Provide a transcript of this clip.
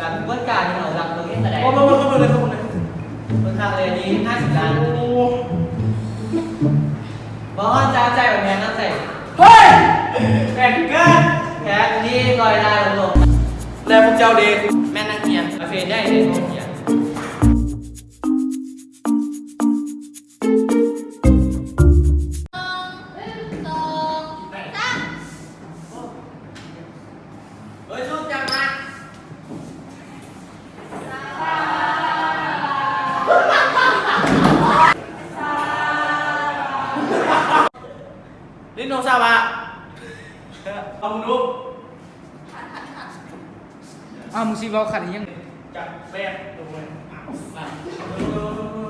ການເບິ່ງການເຮົາລັກເບິ່ງເຮັດຈັ່ງໃດ ບໍ່ ບໍ່ ບໍ່ ເບິ່ງເລີຍ ເບິ່ງເລີຍ ເບິ່ງຄັກເລີຍ ນີ້ຫ້າສິບລ້ານ ໂອ້ ບໍ່ຮອດຈານໃສ່ ແພງນຳໃສ່ ເຮີ້ຍ ແພງເກີນ ແພງນີ້ຮ້ອຍລ້ານໂລດ ແລ້ວພວກເຈົ້າເດ ແມ່ນນັກຮຽນ ປະເພດໃຫຍ່ເດ້ ໂຮງຮຽນ. ເຮີ້ຍ ຊຸກຈັງນະ ຫຼິ້ນໂທລະສັບອະ ເອົາ ເອົາ ມຶງຊິເວົ້າຂັດອີ່ຫຍັງ ຈັກແບບ ໂອ້ຍ.